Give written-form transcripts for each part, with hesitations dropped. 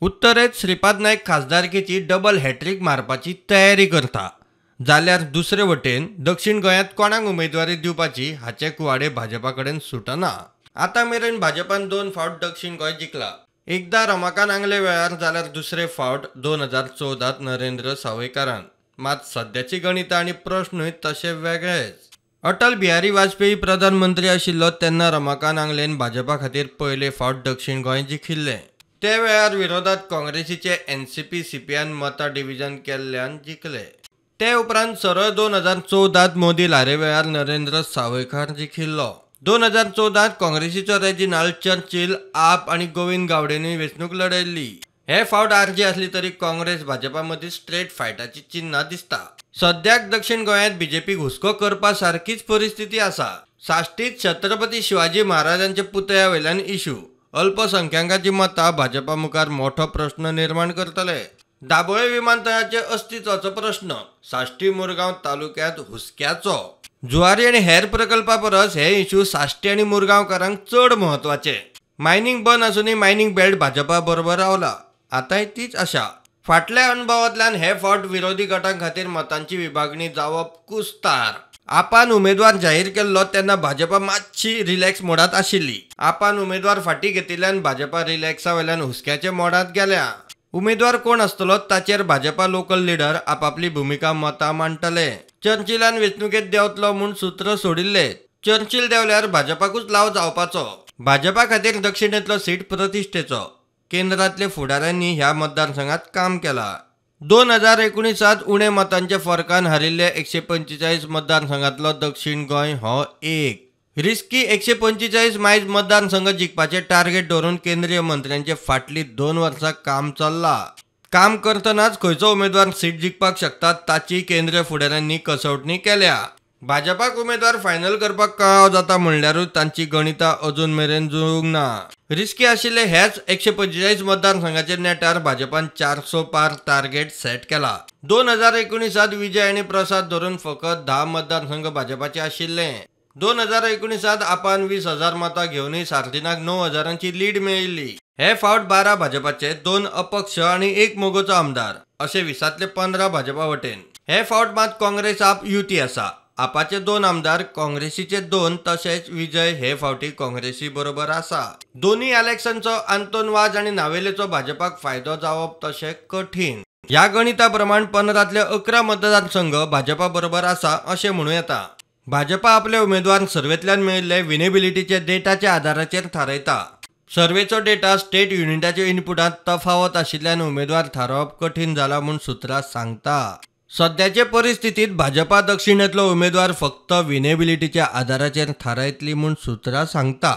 उत्तरेत Shripad Naik खासदारकीची double hat-trick मारपाची तयारी करता, जाल्यार दुसरे वटेन दक्षिण गोंयांत कोणाक उमेदवारी दिवपाची हाचे कुवाडे भाजपा कडेन सुटना. आतां मेरेन भाजपान 2 फावट दक्षिण गोंय जिखला. एकदा रमाकांत आंगले वेळार, जाल्यार दुसरे फावट 2014 नरेंद्र सावयकारान. मात सद्याची गणितां आनी प्रश्नूय तशे वेगळेच. अटल बिहारी वाजपेयी प्रधानमंत्री आशिल्लो तेन्ना रमाकांत आंगलेन भाजपा खातीर पयले फावट दक्षिण गोंय जिखिल्लें. ते वेळार विरोधात काँग्रेसीचे एनसीपी सीपीआन मतां डिव्हिजन केल्ल्यान जिखले. ते उपरांत सरळ 2014 मोदी ल्हारे वेळार नरेंद्र सावयकार जिखिल्लो. 2014 काँग्रेसीचो रेजिनाल्ड चर्चिल, आप आनी गोविंद गावडेनूय वेंचणूक लढयल्ली. हे फावट आरजी आसली तरी काँग्रेस भाजपा मदीं स्ट्रेट फायटाची चिन्हां दिसता. सद्याक दक्षिण गोंयांत बीजेपीक हुस्को करपा सारकीच परिस्थिती आसा. साश्टीत छत्रपती शिवाजी महाराजांच्या पुतळ्या वयल्यान इशू, अल्पसंख्याकांची मतां भाजपा मुखार मोठो प्रश्न निर्माण करतले. दाबोळे विमानतळाचे अस्तित्वाचो प्रश्न साश्टी मुरगांव तालुक्यांत हुस्क्याचो. जुवारी आनी हेर प्रकल्पा परस हे इशू साश्टी आनी मुरगांवकारांक चड म्हत्वाचे. मायनिंग बंद आसूनय मायनिंग बेल्ट भाजपा बरोबर रावला, आतांय तीच आशा. फाटल्या अणभवांतल्यान हे फावट विरोधी गटां खातीर मतांची विभागणी जावप कुस्तार. आपान उमेदवार जाहीर केल्लो तेन्ना भाजपा मातशी रिलॅक्स मोडांत आशिल्ली. आपान उमेदवार फाटीं घेतिल्ल्यान भाजपा रिलॅक्सा वयल्यान हुस्क्याच्या मोडांत गेल्या. उमेदवार कोण आसतलो ताचेर भाजपा लोकल लिडर आपापली भुमिका मतां मांडटले. चर्चिलान वेंचणुकेंत देंवतलो म्हूण सूत्र सोडिल्ले. चर्चिल देंवल्यार भाजपाकूच लाव जावपाचो. भाजपा खातीर दक्षिणेंतलो सीट प्रतिश्ठेचो. केंद्रांतले फुडाऱ्यांनी ह्या मतदारसंघात काम केलां. 2019 उणे मतांच्या फरकान हारिल्ले 145 मतदारसंघांतलो दक्षिण गोंय हो एक. रिस्की 145 मायज मतदारसंघ जिखपाचें टार्गेट दवरून केंद्रीय मंत्र्यांचे फाटलीं 2 वर्सां काम चल्लां. काम करतनाच खंयचो उमेदवार सीट जिखपाक शकता ताची केंद्रीय फुडाऱ्यांनी कसवटणी केल्या. भाजपाक उमेदवार फायनल करपाक कळाव जाता म्हणल्यारूच तांची गणितां अजून मेरेन जुळूंक ना. रिस्की आशिल्ले ह्याच 145 मतदारसंघाच्या नेटार भाजपान 400 पार टार्गेट सेट केला. 2019 विजय आनी प्रसाद धरून फकत 10 मतदारसंघ भाजपाचे आशिल्ले. 2019 आपान 20,000 मतां घेवनूय सार्दिनाक 9,000ची लीड मेळिल्ली. हे फावट 12 भाजपाचे, 2 अपक्ष आनी 1 मोगोचो आमदार अशे 20तले 15 भाजपा वटेन. हे फावट मात काँग्रेस आप युती आसा. आपाचे 2 आमदार, काँग्रेसीचे 2, तशेंच विजय हे फावटी काँग्रेसी बरोबर आसा. दोनूय इलेक्शनचो आंतोन वाज आनी नावेलेचो भाजपाक फायदो जावप तशें कठीण. ह्या गणिता प्रमाण 15तले 11 मतदारसंघ भाजपा बरोबर आसा अशें म्हणूं येता. भाजपा आपले उमेदवार सर्वेंतल्यान मेळिल्ले विनेबिलिटीचे डेटाच्या आदाराचेर थारायता. सर्वेचो डेटा स्टेट युनिटाच्या इनपुटांत तफावत आशिल्ल्यान उमेदवार थारावप कठीण जाला म्हूण सुत्रां सांगता. सद्याचे परिस्थितीत भाजपा दक्षिणेंतलो उमेदवार फक्त विनेबिलिटीच्या आदाराचेर थारायतली म्हूण सुत्रां सांगता.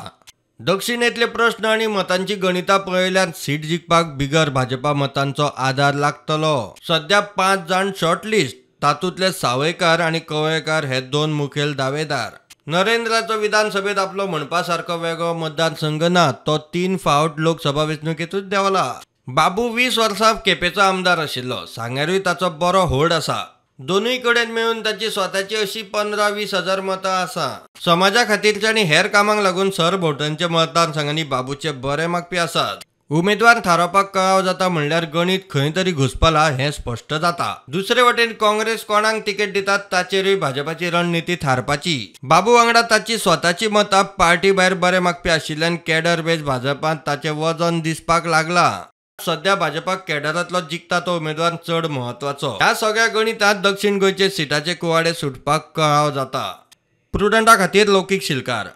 दक्षिणेंतले प्रश्न आनी मतांची गणितां पळयल्यार सीट जिखपाक बिगर भाजपा मतांचो आदार लागतलो. सद्या 5 जाण शॉर्टलिस्ट, तातूंतले सावयकार आनी कवळेकार हे 2 मुखेल दावेदार. नरेंद्राचो विधानसभेत आपलो म्हणपा सारको वेगळो मतदारसंघ ना, तो 3 फावट लोकसभा वेंचणुकेंतूच देंवला. बाबू 20 वर्सां केपेंचो आमदार आशिल्लो, सांग्यारूय ताचो बरो होल्ड आसा. दोनूय कडेन मेळून ताची स्वताची अशी 15-20 हजार मतां आसा. समाजा खातीरच्या आनी हेर कामांक लागून सरभोंवतणच्या मतदारसंघांनी बाबूचे बरे मागपी आसात. उमेदवार थारावपाक कळाव जाता म्हणल्यार गणित खंय तरी घुसपला हें स्पश्ट जाता. दुसरे वटेन काँग्रेस कोणाक तिकेट दितात ताचेरूय भाजपाची रणनिती थारपाची. बाबू वांगडा ताची स्वताची मतां पार्टी भायर बरे मागपी आशिल्ल्यान कॅडर बेज भाजपांत ताचें वजन दिसपाक लागला. सद्या भाजपाक कॅडरांतलो जिखता तो उमेदवार चड म्हत्वाचो. ह्या सगळ्या गणितांत दक्षिण गोंयचे सिटाचे कुवाडे सुटपाक कळाव जाता. प्रुडंटा खातीर लौकीक शिलकार.